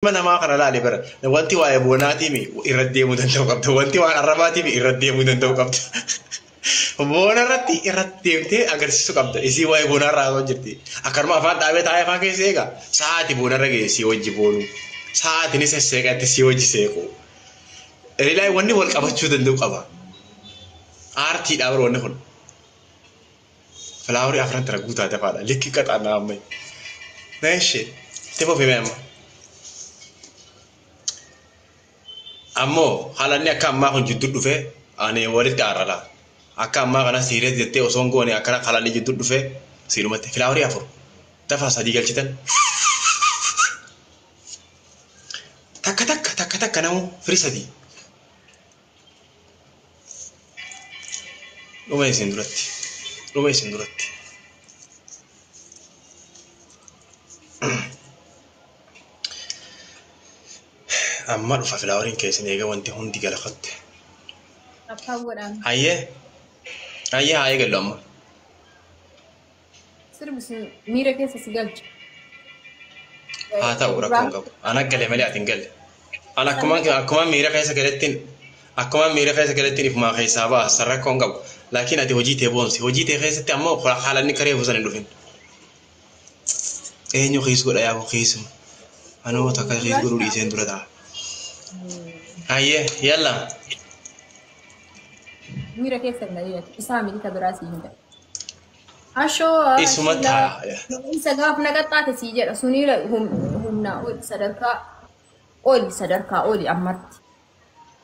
Ilma namaa kana laali bara. Wanti waa'ee boonaatiimi irra deemuu danda'u qabda. Wanti waan arrabaatiimi irra deemuu danda'u qabda. Boona irratti irratti deemtee agarsiisuu qabda. Isii waa'ee boonaa irraa haasa'u jirti. Akkanuma afaan dhaabee taa'ee afaan keessa eega. Sa'aati boona irra ga'e sii wajji boonu. Sa'aati ni sesseeqatti sii wajji seequ. Rilaay wanni wal qabachuu danda'u qaba. Aartiidha bara wanni kun. Filaaworii afran tara guutaa dafaadha. Likki qaxaanaa amma. Meeshee. Itti fufime amma. Ammoo haalanni akka ammaa kun jidduu dhufe ani walitti aarrala. Akka ammaa kana siireet jettee osoo hin goone akkana haalanni jidduu dhufe siirumatti filaaworii 4 dafaa 3 galchitan. Takka takka takka takka namu firii 3. Dhuma isin duratti. Dhuma isin duratti. Amma dhufa filaaworiin keessan eega wanti hundi gala kotte. Abbaan godhaan. Hayyee. Hayyee haa eegallu amma. Sirbi sun miira keessa si galcha. Haa ta'u rakkoon qabu. Ana gale malee ati hin galle. Ana akkuma miira keessa galettiin akkuma miira keessa galettiin ifumaa keessaa ba'a san rakkoon qabu. Laakiin ati hojii tee boonsi. Hojii tee keessatti ammoo haalanni karee buusan hin dhufin. Eenyu kiis godha yaa kiisuma. Anoo takka kiis godhuu dhiiseen dura ta'a. Hayyee yalla. Miira keessa hin galin ati. Isaa miti ka biraa sii hin galu. Ashoo Isuma ta'a. Isa gaaf na qaxxaate sii jedha sunii humna sadarkaa oli sadarkaa oli ammatti.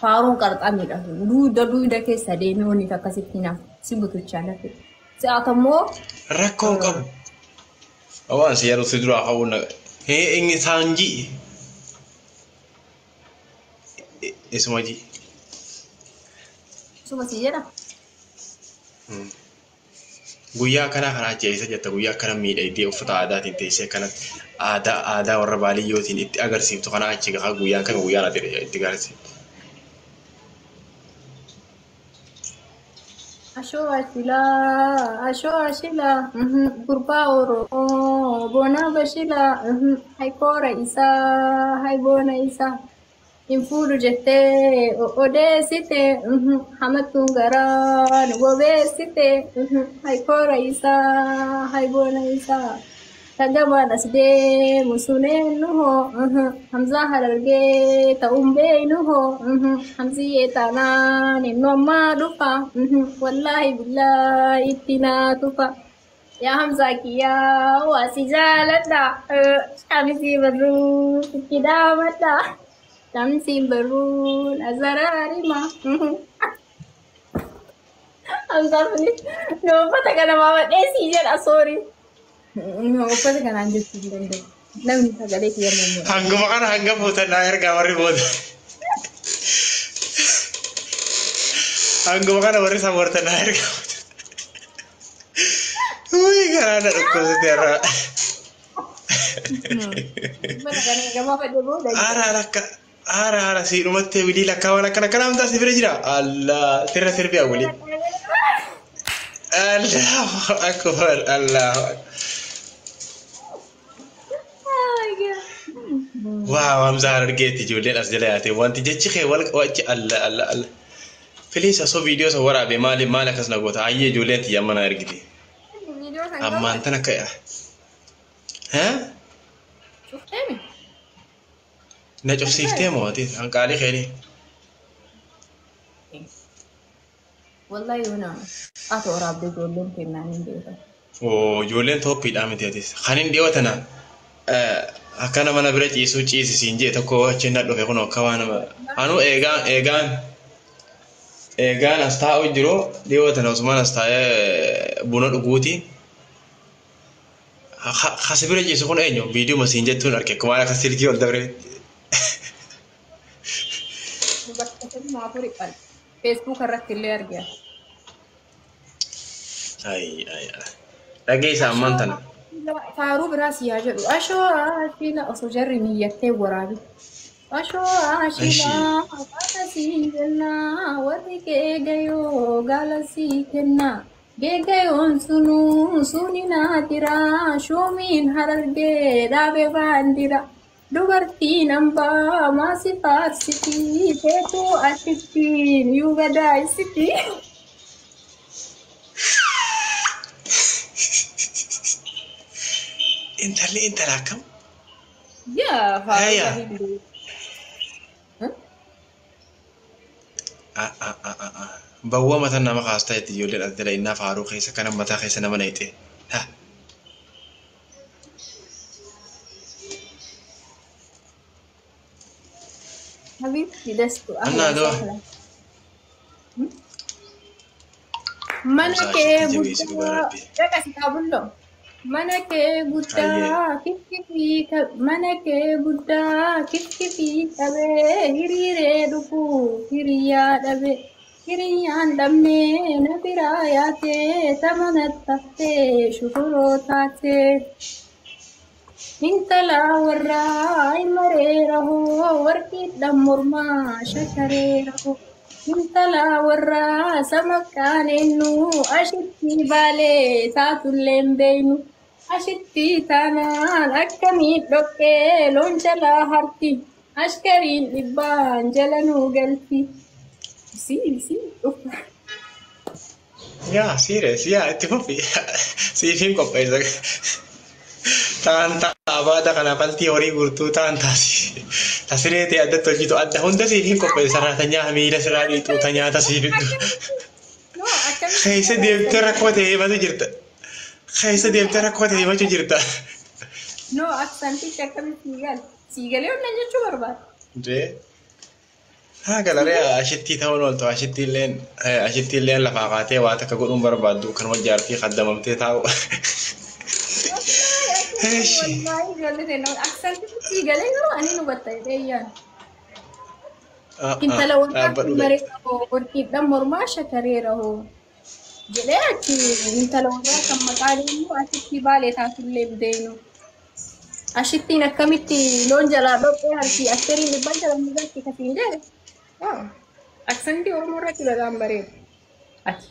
Faaruun qarxamiidha. Duuda duuda keessa deemee wanni akkasitti naaf si butuchaa lafe. Si'aata immoo Rakkoon qabu. Waan si yeroo si duraa hawwu na. Hee inni saanjii. Isuma ji. Isuma sii jedha. Guyyaa akkanaa kana achi eessa jetta guyyaa akkana miidhagdee uffata aadaatiin teessee akkanatti aadaa aadaa warra baaliyyootiin itti agarsiiftu kana achi gahaa guyyaan kami guyyaan ati itti agarsiiftu. Ashoo ashilaa ashoo ashilaa gurbaa Oromoo boonaa bashilaa hay koora isaa hay boona isaa hin fuudhu jettee odeessite hamattuun garaa nu bobeessite hay koora isaa hay boona isaa tagabaan as deemu sun eenyu Hamzaa Harargee ta'uun beeynu hoo Hamziyyee taanaan inni ammaa dhufa wallaahi billaahi itti naa tufa. Yaa Hamzaa kiyyaa waa si jaaladha shaamisii barruu sitti dhaamadha shaamisiin barruu nazaraarima. Hamzaa kunis uffata kana mamadhee sii jedha soorii. Uffata kanaan jechuu hin danda'u. Namni sagalee kiyya mormudha. Hanguma kana hanga fuutan naa ergaa warri booda. Hanguma kana warri saboortan naa ergaa fuutan. Uy garaa na dhukkubsite irraa. Uffata kana eegamaa fedhe booda. Haara haara akka haara haara si dhumattee wilii lakkaa waan akkana akkana amtaa si bira jira. Allah sirra sirbi awwalii. Allahu akbar Allahu akbar. Waaw Hamzaa Harargeetti ijoolleen as jala yaate wanti jechi kee wal wachi Allah Allah Allah. Filiis osoo viidiyoo isa waraabe maali maali akkas na goota ayyee ijoolleen tiyya amma na ergite. Ammaan tana akka Hee? Cufteemi? Na cufsiiftee moo ati hanqaalii keeni? Wallahi yoona ati waraabde ijoolleen kennaan hin beekan. Oo ijoolleen tooppiidhaa miti atis. Kan hin dhiyoo tana akkana mana bira ciisuu ciisi siin jee tokko achi na dhufe kun akka waan nama anuu eegaan eegaan eegaan as taa'u jiru dhiyoo tana osumaan as taa'ee buna dhuguuti. Kasi bira ciisu kun eenyu viidiyoo siin jettuun arge akkuma akka silkii ol dabre. Bakka sadii afuri qal. Facebook irratti illee arge. Ay ay ay. Dhageessa ammaan tana. Faaruu biraas yaa jedhu. Ashoo ashila osoo jarri niyyattee waraabi. Ashoo ashila hawaasa sii kennaa warri geegayoo gaala sii kennaa. Geegayoon sunuu suni naatira shuumiin Harargee dhaabe baandira. Dubartiin hambaa maasi faarsiti feetuu achittiin yuu gadaayisiti. Intalli intala akkam? Yaa Haya. faaruu hinduu. Bawwa mataa nama kaastaa itti ijoollee dhaltee innaa faaruu keessa kana mataa keessa nama naqxe. Ha. Habiibti dastu Annaa ahlan doo. sahlan. Mana Hamzaa kee ashitti jabeessi dhugaa guddaa rabbi. dhaqasi taabulloo. Mana kee Hayyee. guddaa kifkifii mana kee guddaa kifkifii qabee hiriiree dhufuu hiriyaa dhabe hiriyaan dhabnee na biraa yaatee tamana taftee shukuroo taatee. Intala warraa mareera hoo warqiidhaan mormaa shakareera hoo. Intala warraa sama qaaneennu ashitti baalee taatullee hin beeynu. Ashitti taanaan akkamii dhoqqee loon jalaa harti. Ashkariin dhibbaan jala nuu galti. Sii sii dhufa. Yaa serious yaa itti fufi. Siifiin qopheessa. Taan taabaata kana faltii horii gurtuu taan taasi. Tasiree ta'e addatti hojjetu adda hunda siifiin qopheessa saraatanyaa miila siraa dhiixuu ta nyaata siif fiddu. No akkamitti Keessa deemtee rakkoo ta'e himatu jirta. Keessa deemtee rakkoo ta'e himachuu jirta. No aksantichi akkamitti sii gala? Sii galee onnaan jechuu barbaada. Jee. Haa galaree ashittii ta'uun ooltu ashittii illeen lafaa kaatee waa takka godhuun barbaaddu kanuma jaartii kaddamamtee taa'u. Eeshi. Wallahi ijoollee ta'e aksantichi sii galee yeroo ani nu batta jedhee yaadu. Intala warraa Dhaabbadhu gad. mareera hoo warqiidhaan mormaa shakareera hoo jedhee achi intala warraa kan maqaa deemu achitti baalee taatullee deemu. Ashittiin akkamitti loon jalaa dhoqqee harki ashkariin dhibbaan jala mugatti kasiin jedhe. Aksantii Oromoo irratti bagaan bareedu. Ati.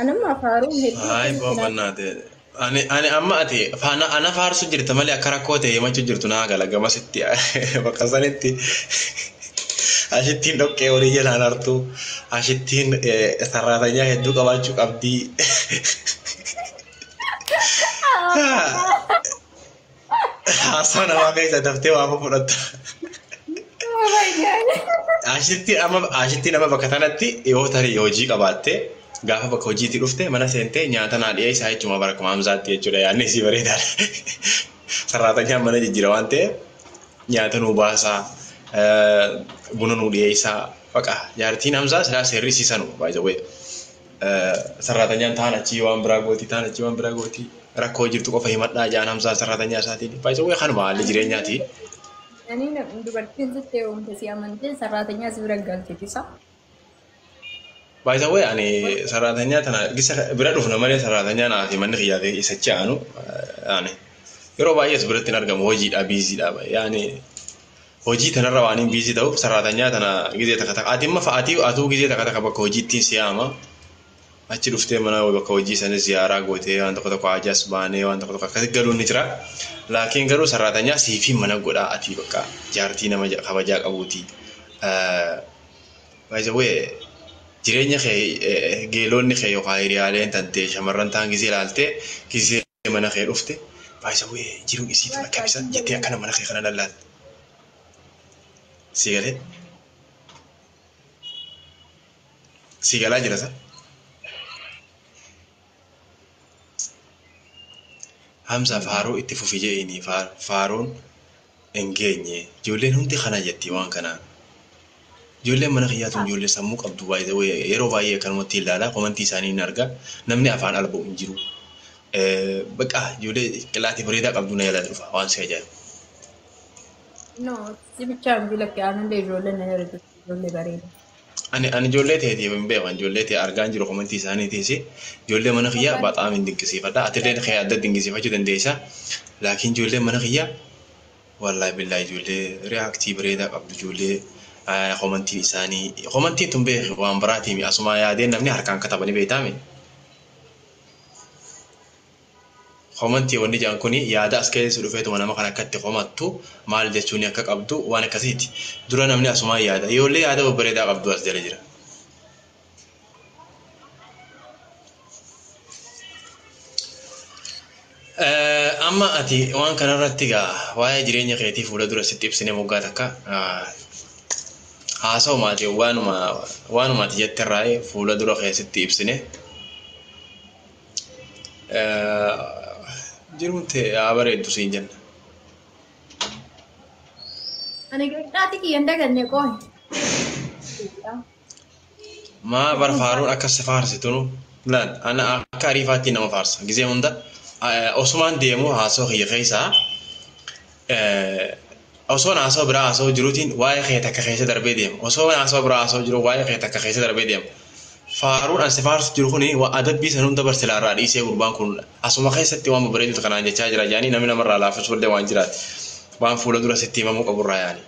Anamma faaruun hedduu Ay akkamitti naa boqonnaa ta'e. Ani amma ati faana ana faarsu jirta malee akka rakkoo ta'e himachuu jirtu naa gala gamasitti bakka sanitti ashittiin dhoqqee horii jalaan hartu ashittiin saraatanyaa hedduu qabaachuu qabdii. Haasaa namaa keessa daftee waa fudhatta. Oh my God. Ashittiin amma bakka kanatti yoo tarii hojii qabaatte gaafa bakka hojiitti dhufte mana seentee nyaata naa dhiyeessaa jechuudha bara kuma Hamzaatti jechuudha yaadni isii bareedaadha. Sarraatanyaan mana jijjiira waan ta'eef nyaata nuu baasaa buna nuu dhiyeessaa baqa jaartiin Hamzaa silaa seerri isiisanu baay'ee sarraatanyaan taan achii waan biraa gootii taan achii waan biraa gootii rakkoo jirtu qofa himadhaa jaan Hamzaa sarraatanyaa isaatiin baay'ee kanuma haalli jireenyaati. Ani dubartiin sitti heerumte si amantee sarraatanyaa si bira galchitisa. By the way, ani saraatanyaa tana gisa bira dhufna malee saraatanyaa naa fi manni kiyyaa fi isa achi aanu ani yeroo baay'ees biratti hin argamu hojiidha biiziidha yaani hojii tanarra waan hin biizii ta'uuf saraatanyaa tana gizee takka takka ati imma fa'aatii atuu gizee takka takka bakka hojiittiin si'aama achi dhuftee mana bakka hojii sanis ziyaaraa gootee waan tokko tokko hajaas baanee waan tokko tokko akkasi galuun ni jira laakiin garuu saraatanyaa siifi mana godhaa ati bakka jaartii nama kabajaa qabuuti. By the way, jireenya kee geelonni kee yookaan hiriyaaleen tantee shamarran ta'an gisee ilaaltee gisee mana kee dhufte baay'isawwee jiruun isiitu akka ibsa jettee akkana mana kee kana lallaatte. Si galee? Si galaa jira sa? Hamza faaruu itti fufi je'ini faaruun hin geenye ijoolleen hundi kana jetti waan kanaan. Ijoolleen mana kiyyaa tun ijoollee sammuu qabdu baay'ee yeroo baay'ee akkanumatti ilaala komantii isaanii hin arga namni afaan alba'u hin jiru. Baqa ijoollee qillaatii bareedaa qabdu na jala dhufa waan si ajaa'ibu. No, si bichaan bilakke aanullee ijoolleen na jala jirtu ijoollee bareeda. Ani ijoollee ta'eetiif hin beeku ijoollee ta'e argaa hin jiru komantii isaaniitiis ijoollee mana kiyyaa baaxaam hin dinqisiifadha atillee kee adda dinqisiifachuu dandeessa laakiin ijoollee mana kiyyaa wallaahi billaahi ijoollee reaaktii bareedaa qabdu ijoollee komantiin isaanii komantiin tun beeku waan biraatiimi asuma yaadeen namni harkaan katabanii beektaami. Komantii wanni jaan kuni yaada as keessa dhufeetuma nama kana akka itti komattu maal jechuun akka qabdu waan akkasiiti. Dura namni asumaan yaada. Ijoollee yaada babbareedaa qabdu as jala jira. Amma ati waan kanarratti gaa waa'ee jireenya keetii fuula dura sitti ibsine moggaa takka haasa'umaati waanuma ati jetterraa fuula dura keessatti ibsine. Jirumte haa bareeddu siin jenna. Ani qixxaati kiyya hin daganne qoy. Maa bar faaruun akkas si faarsitunu laal ana akka ariifaatti nama faarsa gizee hunda osumaan deemu haasoo kiyya keessaa osoon haasoo biraa haasoo jiruutiin waa'ee kee takka keessa darbee deema osoon haasoo biraa haasoo jiru waa'ee kee takka keessa darbee deema. Faaruun an si faarsu jiru kuni adabbii san hunda barsilaarraa dhiisee gurbaan kun asuma keessatti waan babbareedu kanaan jechaa jira yaani namni namarraa laafisuu illee waan jiraati waan fuula dura sitti himamuu qaburraa yaani.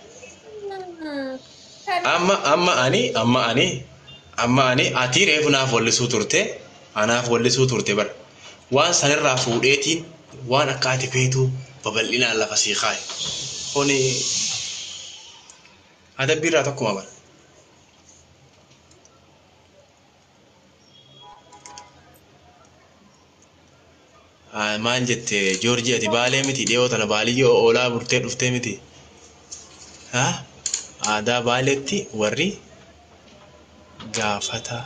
Amma ani ati reefu naaf wallisuu turte anaaf wallisuu turte bara waan sanirraa fuudheetiin waan akka ati feetu babal'inaan lafa sii kaaye kuni adabbiirraa tokkuma bara. Maal jette Joorjii ati baalee miti dhiyoo tana baaliyyoo oolaa burtee dhuftee miti. Aadaa baaleetti warri gaafataa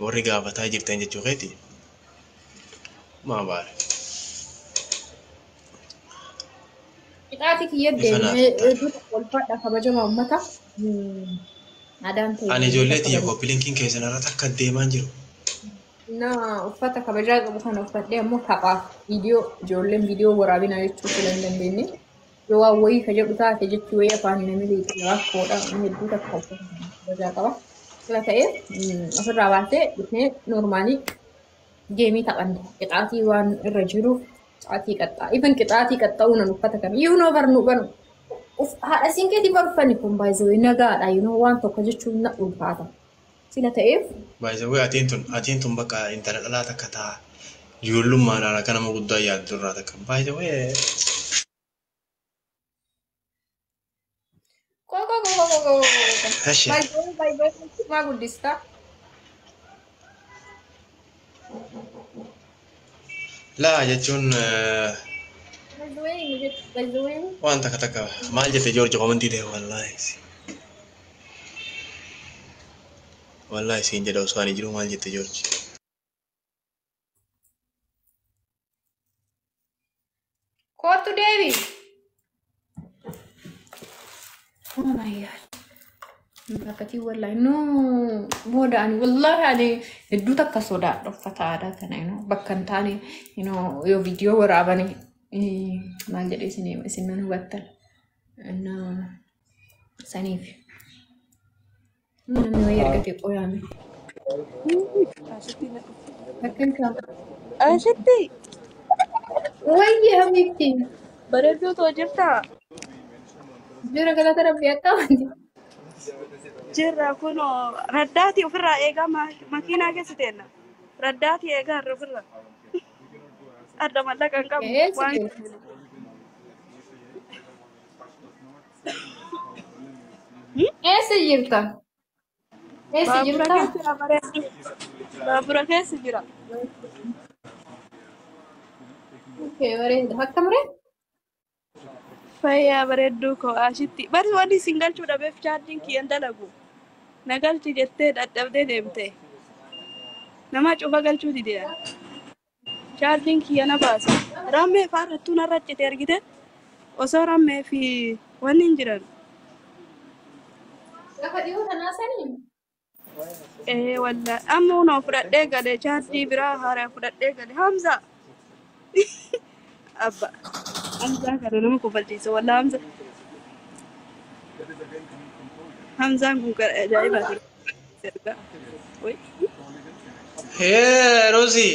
warri gaafataa jirtan jechuu keeti. Maa baale. Qixaati kiyya deemee ulfaadha kabajamaa uummata. Aadaan ta'e. Ani ijoollee tiyya copy linkiin keessan irratti akka deemaa jiru. Na uffata kabajaa qabu kana uffadhee ammoo taphaaf viidiyoo ijoolleen viidiyoo waraabinaa jechuu sila hin dandeenye. Yoo waan wayii ka jedhu taate jechuu wayii afaan namni beeku rakkoodha hedduu takka uffata kabajaa qaba. Sila ta'ee ofirraa baasee dhufnee normaalii geemii taphanne qixaatii waan irra jiruuf qixaatii qaxxaa. Even qixaatii qaxxa'uu nan uffata kana you know barnu barnu. Haadha siinqeetii bar uffanni kun baay'ee nagaadha you know waan tokko jechuun na ulfaata. Sila ta'eef. Baay'ee atiin tun bakka intala dhalaa takka taa ijoollummaadhaan akka nama guddaa yaaddu irraa takka baay'ee. Koo koo koo koo koo. Baay'ee baay'ee maa guddistaa? Laa jechuun waan takka takka maal jette Joorji komantii ta'e wallaahi. Wallaahi siin jedha osoo ani jiru maal jette Joorji. Kootu deebi. Oh my God. Bakkatii wallaahi no booda ani wallaahi ani hedduu takka sodaadha uffata aadaa kana you know bakka hin taane you know yoo viidiyoo waraabani maal jedhee isin isin nan hubattan saniif namni wayii argate qoyaame. Bakka hin taane. Ashitti. Wayyi habiibti. Bareedduu too jirtaa? Jira galata rabbii akka wanti. Jirra kunoo raddaatii ofirraa eegaa makiinaa keessa teenna. Raddaatii eegaa har'a ofirraa. Adda mallaqa hin qabu. Eessa Waan jirta? Eessa jirta? Eessa Baabura jirta? Keessa jira bareedduu. Baabura keessa jira. Okay, bareeda. Akkam ree? Fayyaa bareedduu koo ashitti. Bari wanni isin galchuu dhabeef chaarjiin kiyyan dalagu. Na galchi jettee dadhabdee deemte. Nama cufa galchuu didee. Chaarjiin kiyya na baasa. Rammee faarrattuu narra cite argite. Osoo rammee fi wanni hin jiran. Gaafa dhiyoo tanaa sanii? Ee walla amma unoo fudhadhee gale chaarjii biraa haaraa fudhadhee gale Hamza. Abba. Hamzaa kana nama kofalchiisa walla Hamza. Hamzaan kun kan ajaa'ibaati. Wai. Hee Roozii.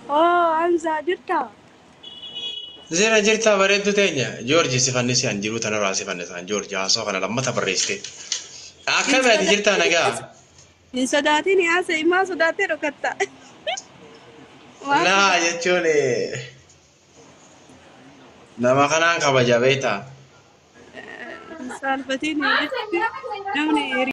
Oh Hamzaa jirtaa? Zera jirtaa bareedduu teenya. Joorji si fannisi an jiruu tanarraa si fannisan Joorji haasoo kana lammata barreessite. Akkami ati jirtaa nagaa? Hin sodaatin haasa himaa sodaattee dhokatta. Maal Laa jechuun nama kanaan kabaja beektaa. saalfatiin namni.